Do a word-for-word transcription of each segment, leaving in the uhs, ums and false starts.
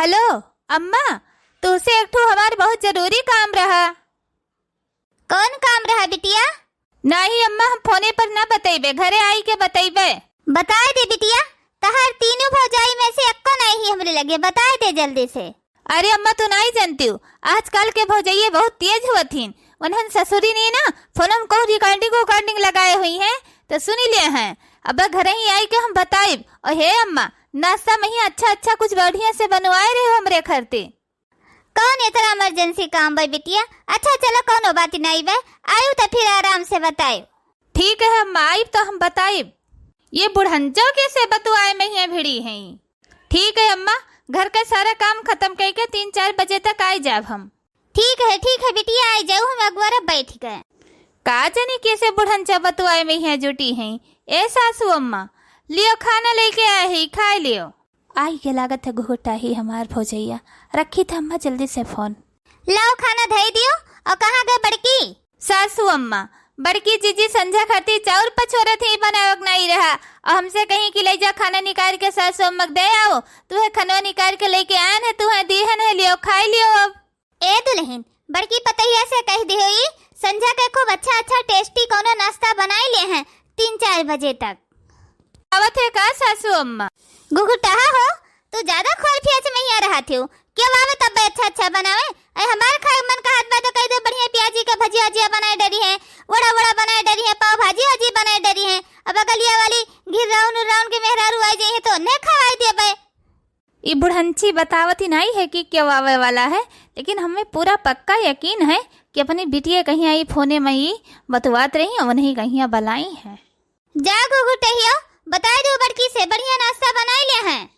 हेलो अम्मा, तुहसे एक ठो हमार बहुत जरूरी काम रहा। कौन काम रहा बिटिया? नाही अम्मा, हम फोने पर ना बतइबे, घरे आई के बतइबे। बताए दे बिटिया, तहार तीनों भौजाई में से एक्को नाही ही हमरे लगे, बताए दे जल्दी से। अरे अम्मा, तू नाही जनतिउ, आजकल के भौजइये बहुत तेज होत हीन। उन्हन ससुरी नी ना फोन में कहूँ recording उकॉर्डिंग लगाए हुई हैं, तो सुनी ले हैं। अब घरे ही आई के हम बताइब। और हे अम्मा, नाश्ता में ही अच्छा अच्छा कुछ बढ़िया से बनवाए रहे हो हमरे खरते। कौन इतना emergency काम बा बिटिया? अच्छा चलो, कौनो बात नहीं बा, आयु तो फिर आराम से बताइब। ठीक है अम्मा, आइब तो हम बताइब। ये बुढ़ंचो के से बतुआए में ही भिड़ी हैं। ठीक है अम्मा, घर का सारा काम खत्म करके तीन चार बजे तक आइ जाब हम। ठीक है, ठीक है बिटिया, आइ जाऊ, हम अगुआरा बैठ गए। का जानी कैसे बुढ़ंचा बतुआए में यहाँ जुटी हैं। ए सासू अम्मा, लियो खाना लेके आए ही, खाए लियो। आई के लागत है घुघुटा ही हमार भौजैया, रखी था अम्मा जल्दी से फोन। लाओ खाना धई दियो। और कहाँ गए बड़की? सासू अम्मा, बड़की जीजी संझा खातिर चाउर पछोरत ही, बनावक नहीं रहा, और हमसे कहीं कि ले जा खाना निकाल के सासू अम्मा के दे आओ। तू है खनवा निकाल के लेके आयन है, तू है दीहन है, लियो खाई लियो अब। ए दुल्हन, बड़की पतैया से कह दियो ई संझा के खूब अच्छा अच्छा tasty कौनो नाश्ता बनाई ले हैं तीन चार बजे तक। आवत है का सासू अम्मा? घुघुटहा हो, तू ज्यादा खोल फियाच में ही आ रहा थियो। क्यों आवे तब अच्छा अच्छा बनावे? अरे हमार खाए मन कहत बा तो कह दो बढ़िया प्याजी का भजिया उजिया बनाए डरी है, वड़ा वड़ा बनाए डरी है, पाव भाजी वाजी बनाए डरी है। अब बगलिया वाली घिर्राउन उर्राउन के मेहरारू आई जाई है तो उन्हें खवाई देबे। ई बुढ़ंची बतावत ही नहीं है कि क्यों आवे वाला है, लेकिन हमें पूरा पक्का यकीन है कि अपनी बिटिया कहीं आई फोने में ही बतुआत रही और उन्हें कहीं बलाई है। जा घुघुटहियो, बताए दो बड़की से बढ़िया नाश्ता बनाए ले हैं।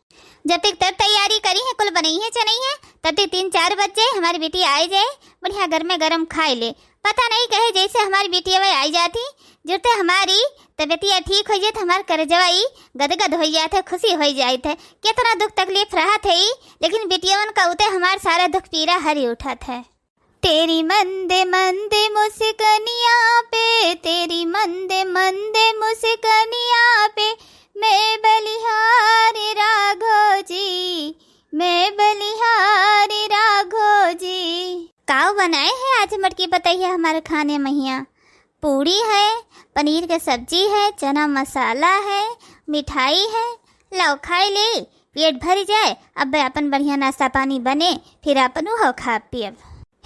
जब तक तर तैयारी करी है, कुल बनई है चनई है, तब तक तीन चार बजे हमारी बिटिया आई जाए, बढ़िया घर में गरम खाए ले। पता नहीं कहे जैसे हमारी बिटिया वही आई जाती, जुरते हमारी तबियतिया ठीक हो जाए तो हमार करजवा ई गदगद हो जात है, खुशी हो जात है। कितना दुख तकलीफ रहत है ई, लेकिन बिटियवन का उते हमार सारा दुख पीरा हरी उठत है। तेरी मंदे मंदे मुस्कनिया पे, तेरी मंदे मंदे मुस्कनिया पे, मैं बलिहारी राघो जी, मैं बलिहारी राघो जी। काव बनाए है आज मटकी पतैया हमारे खाने महिया? पूड़ी है, पनीर के सब्जी है, चना मसाला है, मिठाई है। लाओ खाई ले, पेट भर जाए। अब अपन बढ़िया नाश्ता पानी बने, फिर अपन उहो खा पियब।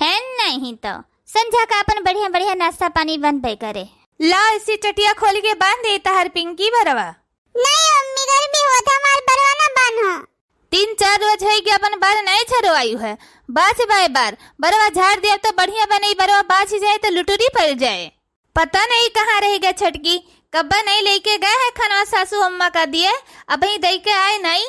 है नहीं तो संझा का अपन बढ़िया बढ़िया नाश्ता पानी बनबे करे। ला इसी टटिया खोल के बांध दे तहार पिंकी बरवा। नहीं मम्मी, गर्मी होत, हमार बरवा ना बांधो। तीन चार रोज होइ गया अपन बार नहीं झरवायु है। बाझ बाय बार बरवा झाड़ दिया तो बढ़िया बने, बरवा बाझ जाए तो लुटुरी पड़ जाए। पता नहीं कहाँ रह गया छोटकी, कब्बा नहीं लेके गए है खाना सासू अम्मा का दिए, अबहीं दई के आए नहीं।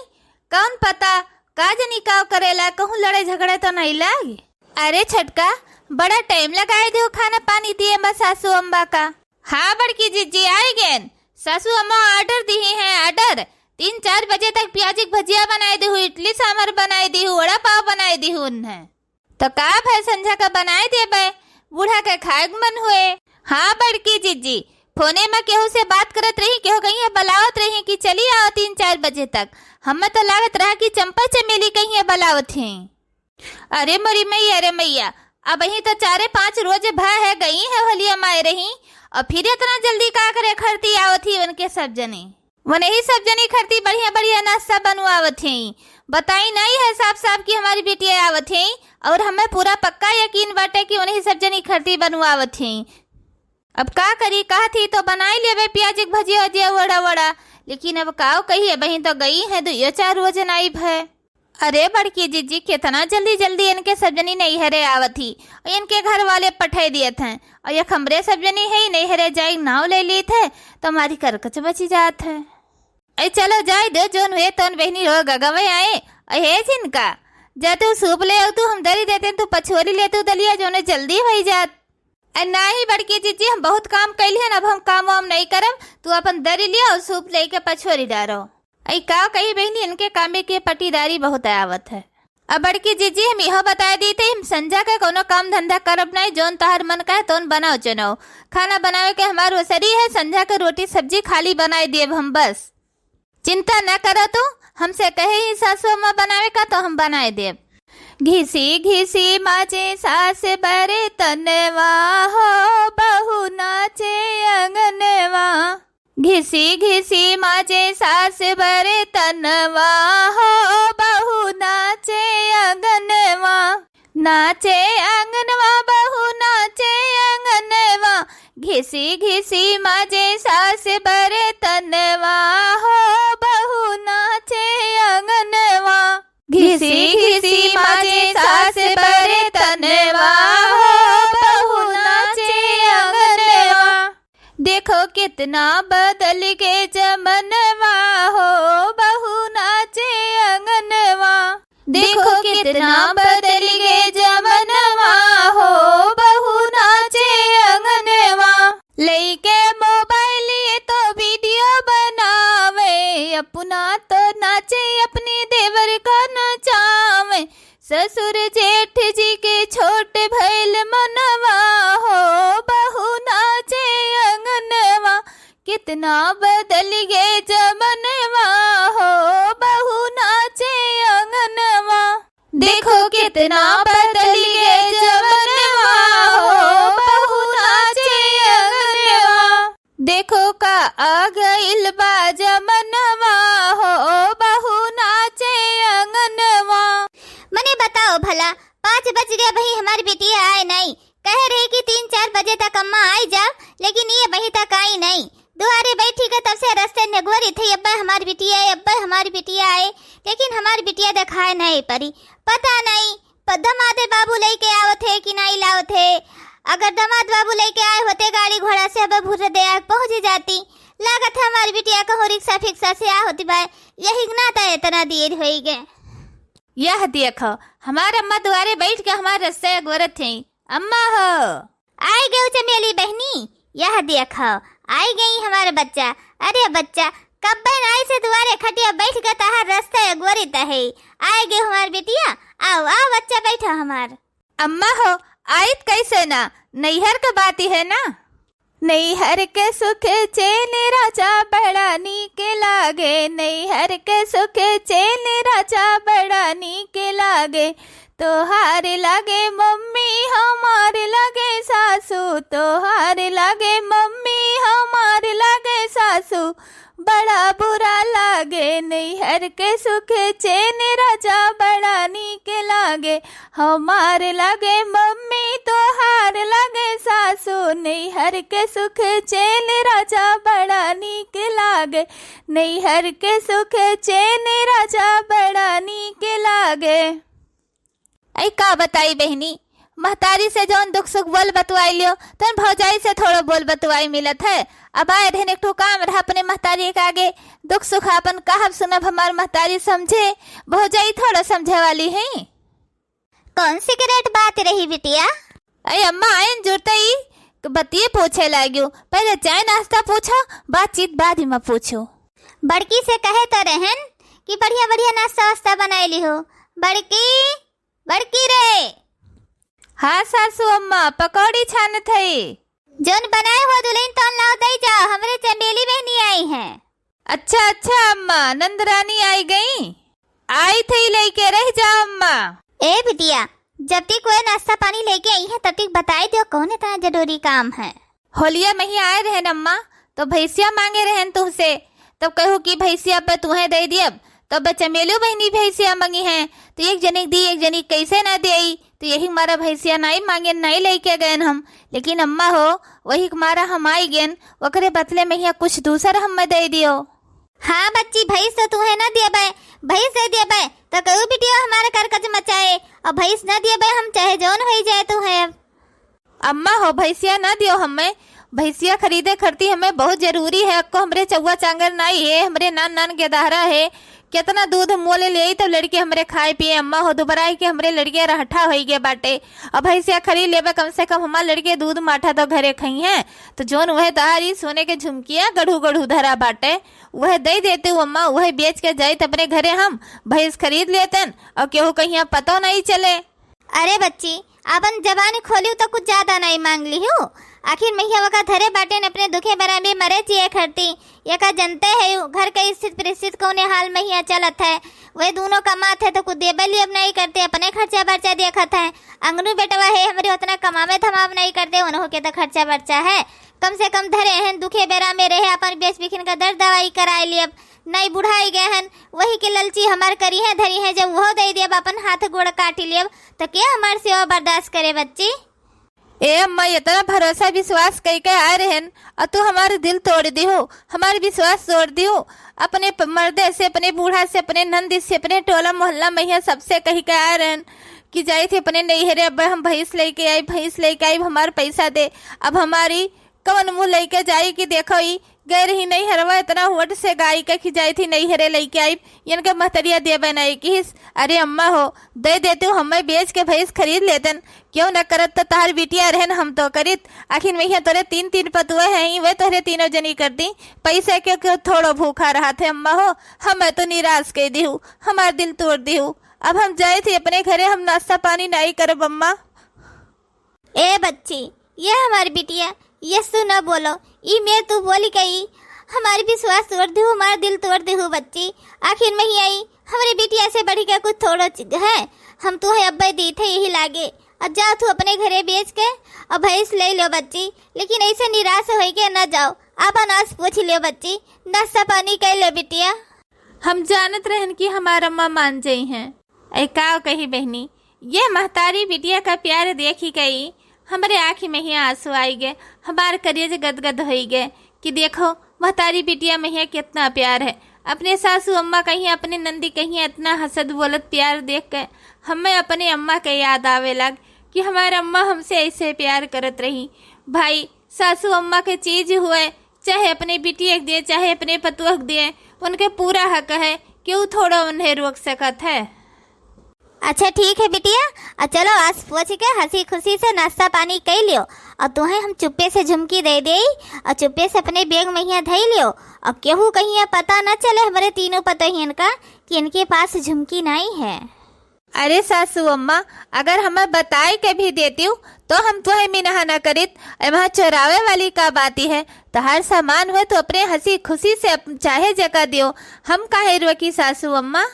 कौन पता का जनी काव करेला, कहूँ लड़े झगड़े तो नहीं लाग। अरे छोटका, बड़ा टाइम लगाए दियो खाना पानी दिए में सासू अम्मा का। हाँ बड़की जीजी, आए गेन। सासू अम्मा ऑर्डर दिही हैं, ऑर्डर। तीन चार बजे तक प्याजी के भजिया बनाए दिहु, इडली सांभर बनाए दिहु, वड़ा पाव बनाए दिहु उन्हें। तो का भय, संझा का बनाए देबे, बूढ़ा के खाए के मन हुए। हाँ बड़की जीजी, फोने में केहू से बात करत रही, केहू कहीं बलावत रही कि चली आओ तीन चार बजे तक। हमें तो लागत रहा कि चंपा चमेली कहीं बलावत हैं। अरे मोरी मैया रे मैया, अबहीं तो चारे पाँच रोज भा है गई है होलिया माए रही, और फिर इतना जल्दी का करे खरती आवत ही उनके सब जने। वनही सब जनी खरती बढ़िया बढ़िया नाश्ता बनवावत ही। बताई नहीं है साफ साफ कि हमारी बिटिया आवत ही, और हमें पूरा पक्का यकीन बाटे कि वनही सब जनी खरती बनवावत ही। अब का करी, कहत ही तो बनाई लेबे प्याज के भजिया उजिया वड़ा वड़ा, लेकिन अब काव कही, अबहीं तो गई है दुइयो चार रोज नाई भय। अरे बड़की जीजी, कितना जल्दी जल्दी इनके सब जनी नैहरे आवत ही, और इनके घर वाले पठाई दियत हैं, और एक हमरे सब जनी है नैहरे जाए नाव ले लीत है, तो हमारी करकच बची जात है। ऐ चलो जाए दो, जोन हुए तोन बहनी रो गगवे आए। और हे जिनका, जा तू सूप ले आओ, तू हम दरी देते, तू पछोरी ले तू दलिया, जोने जल्दी होई जात। अरे नाही बड़की जीजी, हम बहुत काम कैली हन, अब हम काम वाम नहीं करब, तू अपन दरी लिया और सूप लेके पछोरी डारो। अई का कही बहनी, इनके कामे के पटीदारी बहुत आवत है। अब बड़की जीजी, हम इहो बताए दी थे, हम संझा के कोनो काम धंधा करब नहीं, जौन तोहर मन का है तौन बनाओ चुनाओ। खाना बनावे के हमार ओसरी है, संझा के रोटी सब्जी खाली बनाए दियब हम बस। चिंता न करो तू, हमसे कहे ही सासु अम्मा बनावे का, तो हम बनाए देब। घिसी घिसी माजे सास बर्तनवा हो, बहू नाचे अंगनवा। घिसी घिसी माजे सास बर्तनवा हो, बहू नाचे अंगनवा। नाचे अंगनवा, बहू नाचे अंगनवा। घिसी घिसी माजे सास बर्तनवा हो, बहू नाचे अंगनवा। घिसी घिसी माजे सास बर्तनवा हो, बहू नाचे अंगनवा। देखो कितना बदल गे जमनवा हो, बहू नाचे अंगनवा। देखो कितना बदल गे जमनवा हो, बहू नाचे अंगनवा। लइके मोबाइल ये तो वीडियो बनावे, अपना तो नाचे, अपने देवर का नचावे। ससुर जेठ जी के छोट भइल मनवा हो, बहू नाचे अंगनवा। कितना बदल गे जमनवा हो, बहू नाचे अंगनवा। देखो कितना बदल गे जमनवा हो, बहू नाचे अंगनवा। देखो का आ गइल बा जमनवा हो, बहू नाचे अंगनवा। मने बताओ भला, पाँच बज गए, अबहीं हमार बिटिया आए नाई। कहे रही कि तीन चार बजे तक अम्मा आई जाब, लेकिन ये अबहीं तक आई नाई। दुआरे बैठी के तब से रस्ते निगोरी थी, "अब्बे हमार बिटिया आए, अब्बे हमार बिटिया आए," लेकिन हमार बिटिया देखाए नाई परी। पता नाई, प-, दमादे बाबू लइके आवत है कि नाई लावत है। अगर दमाद बाबू लइके आए होते गाड़ी घोड़ा से, अबे भुर्र दे आके पहुँच ही जाती। लागत है हमार बिटिया कहूँ रिक्शा फिक्सा से आ होती बाय, यही के नाता इतना देर होई गए। यह देखो, हमार अम्मा दुआरे बैठ के हमार रस्ता अगोरत हैं। अम्मा हो। आइ गयो चमेली बहिनी, यह देखो, आइ गई हमार बच्चा। अरे बच्चा, कब्बे नाई से दुआरे खटिया बैठ के तहार रस्ता अगोरत है। आइ गयो हमार बिटिया, आओ, आओ बच्चा, बैठो हमार। अम्मा हो, आइत कैसे ना, नैहर के बात ही है ना। नैहर के सुख चैन राजा बड़ा नीक लागे, नैहर के सुख चैन राजा बड़ा नीक लागे। तोहार लागे मम्मी, हमार लागे सासू, तोहार लागे मम्मी, हमार लागे सासू, बड़ा बुरा लागे। नैहर के सुख चैन राजा बड़ा नीक लागे, हमार लागे मम्मी, तोहार लागे सासू। नैहर के सुख चैन राजा बड़ा नीक लागे, नैहर के सुख चैन राजा बड़ा नीक लागे। ऐ का बताई बहिनी, महतारी से जौन दुख सुख बोल बतुआई लियो, तौन भौजाई से थोड़ो बोल बतुआई मिलत है। अब आए रहन एक ठो काम रहा अपने महतारी के आगे, दुख सुख आपन कहब सुनब हमार महतारी समझे, भौजाई थोड़ो समझे वाली है। कौन सिगरेट बात रही बिटिया? अरे अम्मा, आयन जुरते ही बतिये पूछे लाग्यो, पहले चाय नाश्ता पूछो, बातचीत बाद में पूछो। बड़की से कहे तो रहन कि बढ़िया बढ़िया नाश्ता वास्ता बनाए ली हो। बड़की, बड़की रे। हाँ सासू अम्मा, पकौड़ी छानत है। जौन बनाए हो दुल्हन तौन लाओ दे जाओ, हमरे चमेली बहनी आई हैं। अच्छा अच्छा अम्मा, नंद रानी आई गई, आई थी लेके रह जा अम्मा। ए बिटिया, जब ती कोई नाश्ता पानी लेके आई है तब ती बताई दियो कौन इतना जरूरी काम है। होलिया में ही आए रहन अम्मा, तो भैंसिया मांगे रहन तुहसे, तब कहू कि भैंसिया पे तुहें दे दियब, तब चमेलू बहनी भैंसिया मांगी हैं, तो एक जनिक दी एक जनिक कैसे ना देई, तो यही मारा भैंसिया नाई मांगेन, नाई लेके गएन हम। लेकिन अम्मा हो, वही के मारा हम आई गेन, ओकरे बदले में यहाँ कुछ दूसर हमें दे दियो। हाँ बच्ची, भैंस तो तुहें ना देबे, भैंस दे देबे तो कहू बिटिया हमारे करकच मचाए, और भैंस ना देबे हम चाहे जौन होई जाए तुहें। अब अम्मा हो, भैंसिया ना दियो हमें, भैंसिया खरीदे खरती हमें बहुत जरूरी है। अक्को हमरे चौवा चांगर नाई है, हमरे नान नान गेदहरा है, कितना दूध मोल ले आई तब लड़के हमरे खाए पिए। अम्मा हो, दुबराई के हमरे लड़के रहठा होई गए बाटे। अब भैंसिया खरीद लेबे, कम से कम हमार लड़के दूध माठा तो घरे खई हैं। तो जौन वह तहारी सोने के झुमकिया गढ़ू गढ़ू धरा बाटे, वह दे देते हो अम्मा, वह बेच के जाइत अपने घरे हम भैंस खरीद लेतन और केहू कहिया पतो नहीं चले। अरे बच्ची, अपन जबान खोलिउ त कुछ ज्यादा नहीं मांग लिहु। आखिर महिया वका धरे बाटेन अपने दुखे बेरा में मरे जिए खरती। यका जनते है घर के स्थित परिस्थित कौने हाल महिया चलत है। वे दोनों कमात है तो कुछ देबे लिए अब नहीं करते, अपने खर्चा बर्चा देखत है। अंगनू बेटवा है हमरे उतना कमावे धमाव नहीं करते, उन्हों के तो खर्चा बर्चा है। कम से कम धरे हैं दुखे बेरा में रहे, अपन बेच बिखिन का दर्द दवाई कराए लिए। अब नहीं बुढ़ाई गए हैं, वही के ललची हमार करी है धरी है, जब वो दे देब अपन हाथ गोड़ काटी लेब तो के हमार सेवा बर्दाश्त करे बच्ची? ए अम्मा, इतना भरोसा विश्वास कई के आए रहन और तू हमार दिल तोड़ दिहु, हमार विश्वास तोड़ दिहु। अपने प-, मर्दे से, अपने बूढ़ा से, अपने नंदी से, अपने टोला मोहल्ला महिया सबसे कही के आए रहन कि जाई थी अपने नैहरे, अब हम भैंस लेके आई, भैंस लेके आई, हमार पैसा दे। अब हमारी कवन मुँह लेके जाई कि देखो ई गए रही नैहरवा, इतना होट से गाई के खिजाई थी नैहरे लेके आई, इनके महतरिया देबे नहीं किहिस। अरे अम्मा हो, दे देतू, हमें बेच के भैंस खरीद लेतन, क्यों न करत तो तहार बिटिया रहन हम तो करित। आखिर वही तोरे तीन तीन पतुए हैं, वे तोहरे तीनों जनी कर दी, पैसे के क्यों थोड़ो भूखा रहा थे अम्मा हो, हमें तो निराश कर दिहु, हमार दिल तोड़ दिहु। अब हम जाए थे अपने घरे, हम नाश्ता पानी नहीं करब अम्मा। ए बच्ची, ये हमार बिटिया, ये सु न बोलो, ई में तू बोली गई, हमार विश्वास तोड़ दिहु, हमार दिल तोड़ दिहु बच्ची। आखिर में ही आई, हमरे बिटिया से बढ़ के कुछ थोड़ो चीज है, हम तो है अब्बे दी थे यही लागे। अब जाओ तू अपने घरे बेच के और भैंस ले लो बच्ची, लेकिन ऐसे निराश होई के न जाओ, आपन आस पूछ लियो बच्ची, नाश्ता पानी कर लो बिटिया। हम जानत रहन कि हमार अम्मा मान जाई हैं। ऐ काव कही बहनी, ये महतारी बिटिया का प्यार देखी गई, हमरे आँखी में ही आंसू आई गए, हमार करेज गदगद होई गए कि देखो महतारी बिटिया में ही कितना प्यार है। अपने सासू अम्मा कहीं, अपने नंदी कहीं इतना हंसत बोलत प्यार देख के हमें अपने अम्मा के याद आवे लाग कि हमार अम्मा हमसे ऐसे प्यार करत रही। भाई, सासू अम्मा के चीज हुए, चाहे अपने बिटिया के दिए, चाहे अपने पतोह के दिए, उनके पूरा हक है, केहू थोड़ा उन्हें रोक सकत है। अच्छा ठीक है बिटिया, और चलो आस पोछ के हंसी खुशी से नाश्ता पानी कर लियो, और तुम्हें हम चुप्पे से झुमकी दे देई, और चुप्पे से अपने बैग में यहाँ धई लियो, और केहू कहीं पता न चले हमारे तीनों पतोहियन का कि इनके पास झुमकी नहीं है। अरे सासू अम्मा, अगर हमें बताए के भी देतिउ, तो हम तोहे मिनहा न करित। एमा चोरावे वाली का बाती है? तोहार सामान हुए तो अपने हंसी खुशी से अप-, चाहे जका दियो, हम काहे रोकी सासू अम्मा?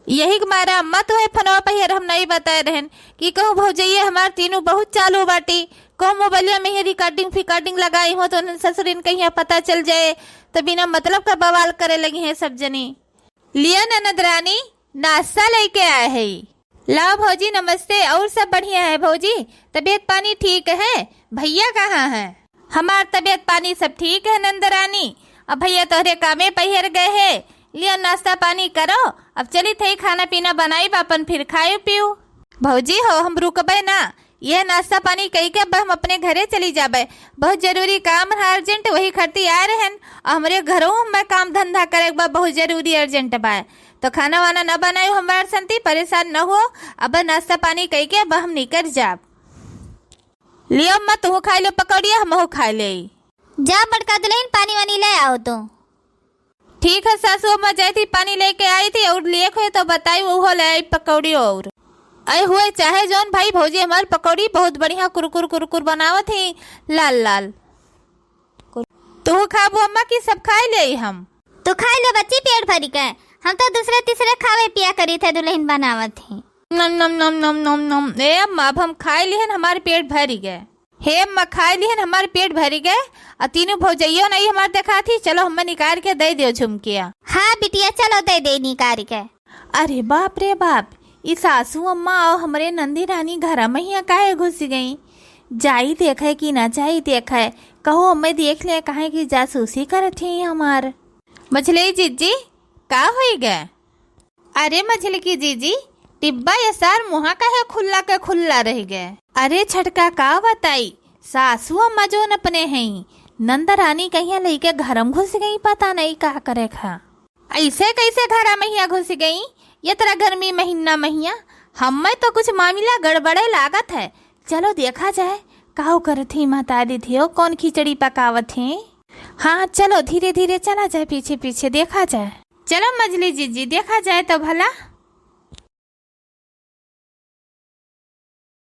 यही के मारा अम्मा तोहे फोनवा पहियर हम नहीं बताए रहन कि कहूँ भौजैया हमार तीनों बहुत चालू बाटी, कहूँ मोबाइलिया में ही recording फिकॉर्डिंग लगाई हो तो उन्हन ससुरिन कहीं पता चल जाए तो बिना मतलब का बवाल करे लगी हैं सब जनी। लिया ननद रानी, नाश्ता लेके आए है। लाओ भौजी नमस्ते, और सब बढ़िया है भौजी? तबीयत पानी ठीक है? भैया कहाँ है? हमार तबीयत पानी सब ठीक है नंद रानी, अब भैया तोहरे कामे पहिर गए है। लियो नाश्ता पानी करो, अब चली थे खाना पीना बनाई बापन फिर खाए पियो। भौजी हो हम रुकबे ना, यह नाश्ता पानी कई के अब हम अपने घरे चली जाबे। बहुत जरूरी काम रहा अर्जेंट, वही खरती आए रहन। और हमरे घरों में काम धंधा करे के बा, बहुत जरूरी अर्जेंट बा। तो खाना वाना न बनायो हमार संती, परेशान न हो। अब नाश्ता पानी कई के अब हम निकर जाब। लियो अम्मा, तू खाई लो पकौड़िया, हमहू खाई ले। जा बड़का दुल्हन, पानी वानी ले आओ तू। ठीक है सासू अम्मा, जाई थी पानी लेके आई थी और लिए खोए तो बताई, वो ले आई पकौड़ी और। अरे हुए चाहे जौन भाई भौजी हमार पकौड़ी बहुत बढ़िया कुरकुर कुरकुर बनावत ही, लाल लाल। तू खाबू अम्मा कि सब खाई ले हम? तू खाई ले बच्ची पेट भरी के, हम तो दूसरे तीसरे खावे पिया करी थे दुल्हन बनावत ही। नम नम नम नम नम नम। ए अम्मा, अब हम खाई लिहन, हमार पेट भरी गए। हे अम्मा, खाई लिहन, हमार पेट भरी गए। आ तीनों भौजैयो नहीं हमार देखा थी, चलो हमें निकाल के दे दियो झुमकिया। हाँ बिटिया, चलो दे दे निकाल के। अरे बाप रे बाप, ई सासू अम्मा और हमरे नंदी रानी घर में ही काहे घुस गई? जाई देखे कि ना जाई देखे, कहो हमें देख ले, काहे कि जासूसी करत ही हमार। मझली जीजी, का होई गए? अरे मझलकी जीजी, टिब्बा ये सार मुहा काहे खुल्ला के खुल्ला रह गए? अरे छटका का बताई, सासू अम्मा जोन अपने हैं, नंद रानी कहिया लेके घर में घुस गई, पता नहीं का करे खा। ऐसे कैसे घर में हिया घुस गई? ये तरह गर्मी महीना महिया, हमें तो कुछ मामला गड़बड़े लागत है। चलो देखा जाए, काऊ करत ही महतारी धियो, कौन खिचड़ी पकावत ही? हाँ, चलो धीरे धीरे चला जाए, पीछे पीछे देखा जाए। चलो मझली जीजी, देखा जाए तो भला।